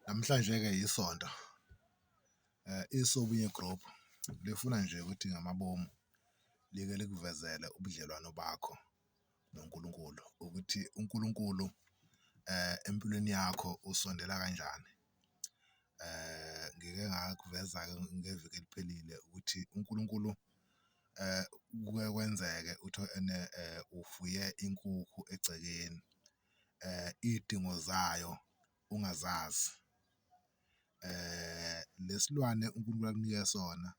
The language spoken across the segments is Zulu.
Namhlanje-ke isonto iSobunye Group lifuna nje ukuthi ngamabomu like likuvezele ubudlelwano bakho noNkulunkulu ukuthi uNkulunkulu empilweni yakho usondela kanjani. Ngike ngakuveza-ke ngeviki eliphelile ukuthi uNkulunkulu kuke kwenzeke uthi ene ufuye inkukhu egcekeni iy'dingo zayo ungazazi. Le silwane uNkulunkulu akunike sona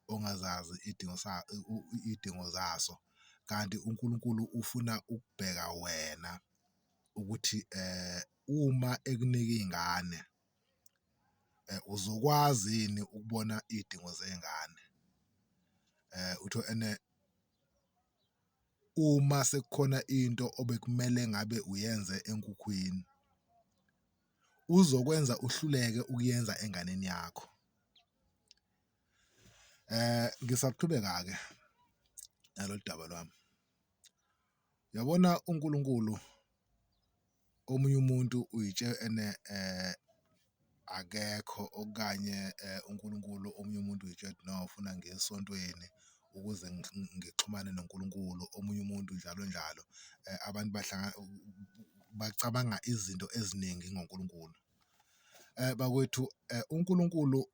ongazazi iy'dingo iy'dingo zaso kanti uNkulunkulu ufuna ukubheka wena ukuthi uma ekunika iy'ngane uzokwazi yini ukubona iy'dingo zey'ngane? Uthi ene uma sekukhona into obekumele ngabe uyenze enkukhwini uzokwenza uhluleke ukuyenza enganeni yakho. Ngisaqhubeka-ke nalolu daba lwami. Uyabona uNkulunkulu omunye umuntu ene akekho okanye uNkulunkulu omunye umuntu uy'tshela ukuthi no ufuna ngiye esontweni ukuze ngixhumane noNkulunkulu, omunye umuntu njalo njalo abantu bacabanga izinto eziningi ngoNkulunkulu. Bakwethu uNkulunkulu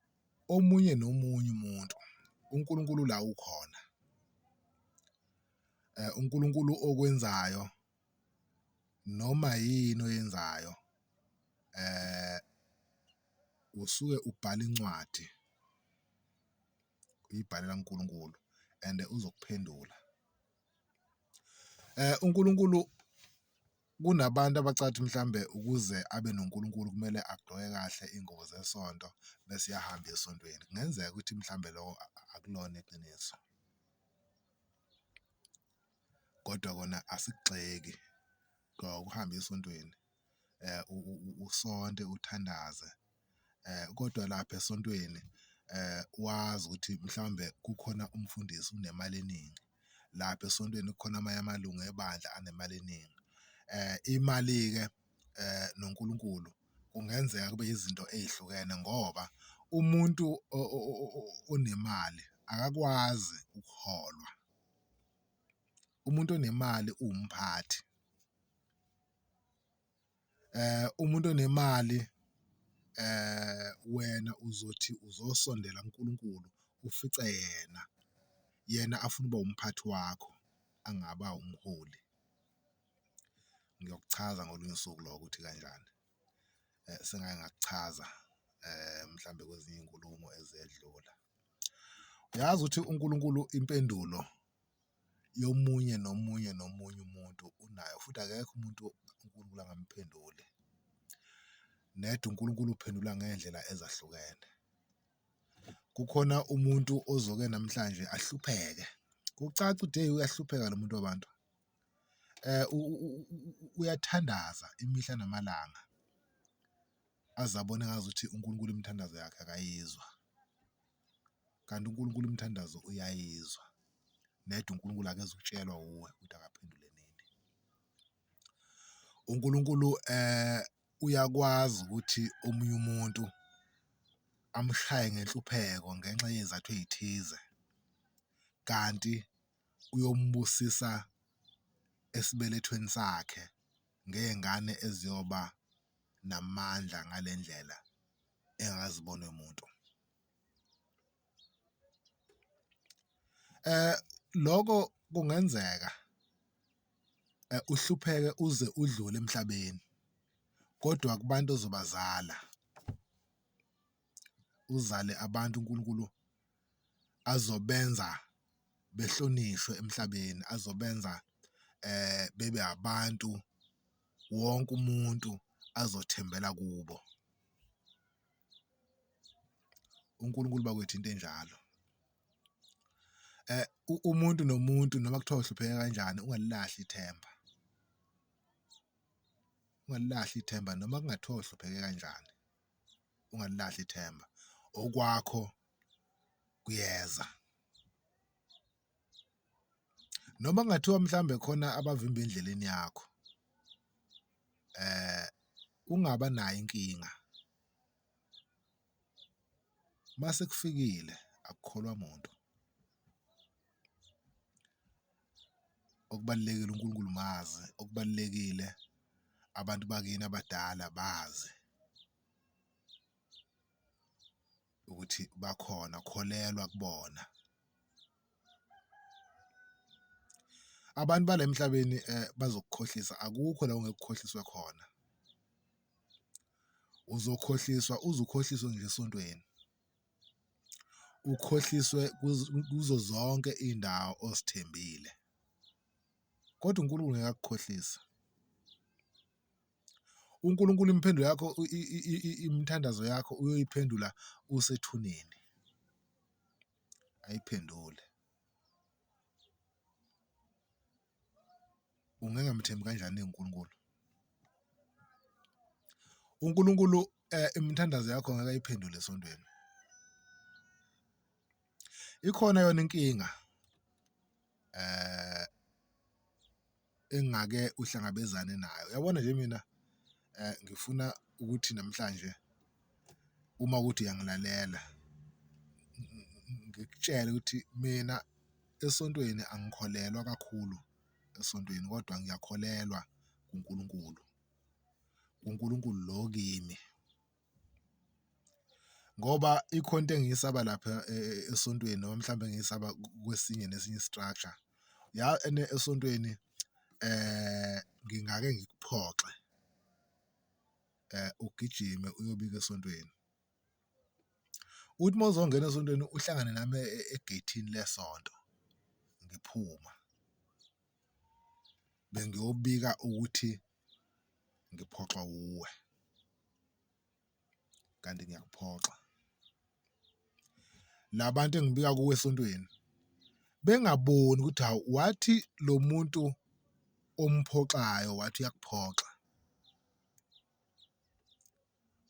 omunye nomunye umuntu uNkulunkulu la ukhona, uNkulunkulu okwenzayo noma yini oyenzayo usuke ubhala incwadi uyibhalela uNkulunkulu and uzokuphendula. UNkulunkulu kunabantu abacathi mhlambe ukuze abe noNkulunkulu kumele agqoke kahle iy'ngubo zesonto bese uyahamba uya esontweni. Kungenzeka ukuthi mhlambe loko akulona iqiniso kodwa kona asikugxeki gqoka uhambe uye esontweni usonte uthandaze kodwa lapha esontweni wazi ukuthi mhlawumbe kukhona umfundisi unemali eningi, lapha esontweni kukhona amanye amalungu ebandla anemali eningi. Imali-ke noNkulunkulu kungenzeka kube izinto ey'hlukene ngoba umuntu onemali akakwazi ukuholwa, umuntu onemali uwumphathi. Umuntu onemali wena uzothi uzosondela kuNkulunkulu ufice yena, yena afuna ukuba umphathi wakho angaba umholi. Ngiyokuchaza ngolunye usuku lokho ukuthi kanjani sengake ngakuchaza mhlambe kwezinye iy'nkulumo ezedlula. Uyazi ukuthi uNkulunkulu impendulo yomunye nomunye nomunye umuntu unayo futhi akekho umuntu uNkulunkulu angamphenduli nedi uNkulunkulu uphendula ngey'ndlela ezahlukene. Kukhona umuntu ozoke namhlanje ahlupheke kucace ukuthi hheyi uyahlupheka lo muntu wabantu uyathandaza imihla namalanga aze abone ngazuthi uNkulunkulu imithandazo yakhe akayizwa kanti uNkulunkulu imithandazo uyayizwa nedi uNkulunkulu akezukutshelwa wuwe ukuthi akaphendule nini. UNkulunkulu uyakwazi ukuthi omunye umuntu amshaye ngenhlupheko ngenxa yey'zathu ey'thize kanti uyombusisa esibelethweni sakhe ngey'ngane eziyoba namandla ngale ndlela engakaze ibonwe umuntu. Loko kungenzeka uhlupheke uze udlule emhlabeni kodwa kubantu ozobazala uzale abantu uNkulunkulu azobenza behlonishwe emhlabeni azobenza bebe abantu wonke umuntu azothembela kubo. UNkulunkulu bakwethu into enjalo. Umuntu nomuntu noma kuthiwa uhlupheke kanjani ungalilahli ithemba, ungalilahli ithemba noma kungathiwa uhlupheke kanjani ungalilahli ithemba okwakho kuyeza. Noma kungathiwa mhlambe khona abavimba endleleni yakho ungaba nayo inkinga. Mase kufikile akukholwa muntu. Okubalulekile uNkulunkulu mazi, okubalulekile abantu bakini abadala bazi ukuthi bakhona kholelwa kubona. Abantu bala emhlabeni bazokukhohlisa akukho la ongeke ukhohliswe khona. Uzokhohliswa uze ukhohliswe ngisho esontweni, ukhohliswe kuzo zonke iy'ndawo ozithembile kodwa uNkulunkulu ngeke akukhohlise. UNkulunkulu imphendulo yakho imithandazo yakho uyoyiphendula usethuneni, ayiphendule. Ungangamthembi kanjani uNkulunkulu? UNkulunkulu imithandazo yakho ngeke ayiphendule esontweni. Ikhona yona inkinga eh engake uhlangabezane nayo. Uyabona nje mina ngifuna ukuthi namhlanje uma kuwukuthi uyangilalela ngikutshele ukuthi mina esontweni angikholelwa kakhulu esontweni kodwa ngiyakholelwa kuNkulunkulu, uNkulunkulu lo kimi. Ngoba ikhona into engiyisaba lapha esontweni noma mhlawumbe engiyisaba kwesinye nesinye i-structure ya ene esontweni ngingake ngikuphoxe ugijime uyobika esontweni. Uthi uma uzongena esontweni uhlangane nami egeyithini lesonto ngiphuma bengiyobika ukuthi ngiphoxwa wuwe kanti ngiyakuphoxa. La bantu engibika kuwe esontweni bengaboni ukuthi hawu wathi lo muntu omphoxayo wathi uyakuphoxa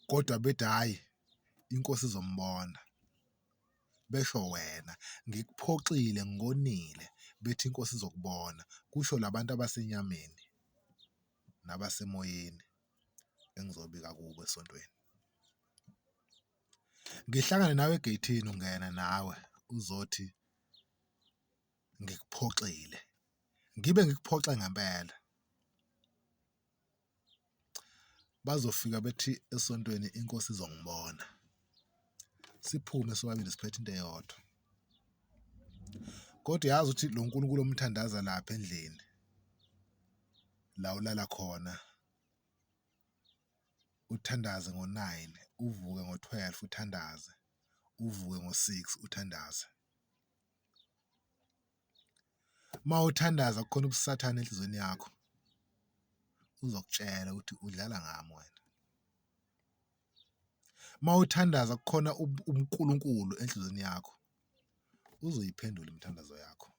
kodwa bethi hhayi inkosi izombona besho wena ngikuphoxile ngikonile bethi inkosi izokubona kusho labantu abasenyameni nabasemoyeni engizobika kubo esontweni. Ngihlangane nawe egeyithini ungena nawe uzothi ngikuphoxile ngibe ngikuphoxe ngempela. Bazofika bethi esontweni inkosi izongibona siphume sobabili siphethe into eyodwa. Kodwa uyazi ukuthi lo nkulunkulu omthandaza lapha endlini la ulala khona uthandaze ngo-9 uvuke ngo-12 uthandaze uvuke ngo-6 uthandaze. Uma uthandaza kukhona ubusathane enhliziyweni yakho uzokutshela ukuthi udlala ngami wena. Uma uthandaza kukhona uNkulunkulu enhliziyweni yakho uzoyiphendula imithandazo yakho.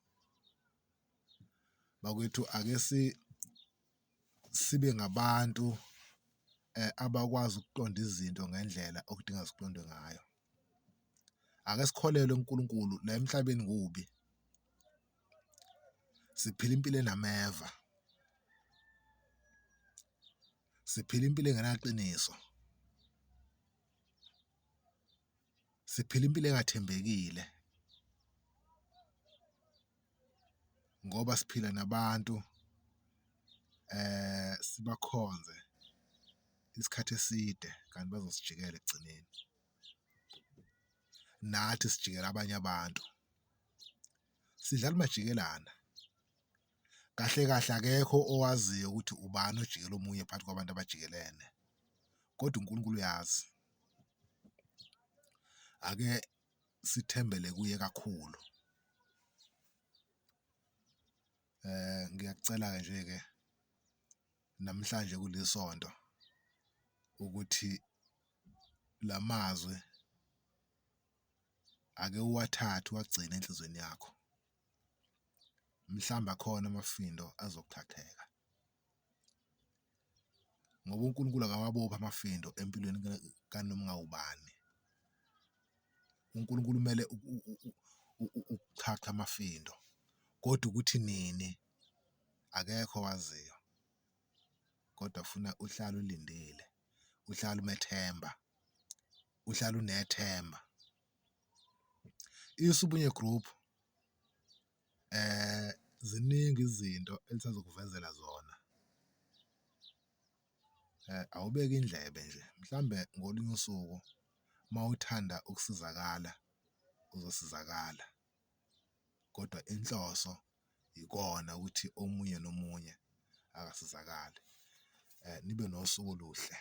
Bakwethu ake sibe ngabantu abakwazi ukuqonda izinto ngendlela okudinga ziqondwe ngayo. Ake sikholelwe kuNkulunkulu la emhlabeni kubi. Siphila impilo enameva. Siphila impilo engenaqiniso. Siphila impilo engathembekile ngoba siphila nabantu sibakhonze isikhathi eside kanti bazosijikela ekugcineni. Nathi sijikela abanye abantu. Sidlala umajikelana. Kahle kahle akekho owaziyo ukuthi ubani ojikela omunye phakathi kwabantu abajikelene kodwa uNkulunkulu uyazi. Ake sithembele kuye kakhulu. Ngiyakucela-ke nje-ke namhlanje kulisonto ukuthi lamazwi ake uwathathe uwagcine enhliziyweni yakho. Mhlawumbe akhona amafindo azoqhaqheka ngoba uNkulunkulu akawabophi amafindo empilweni kanoma ngawubani. uNkulunkulu kumele ukuqhaqha amafindo kodwa ukuthi nini akekho owaziyo kodwa funa uhlale ulindile, uhlale umethemba, uhlale unethemba. Isibunye Group ziningi izinto elisazokuvezela zona. Awubeke indlebe nje mhlambe ngolunye usuku mawuthanda ukusizakala uzosizakala kodwa inhloso ikona ukuthi omunye nomunye akasizakale. Nibe nosuku oluhle.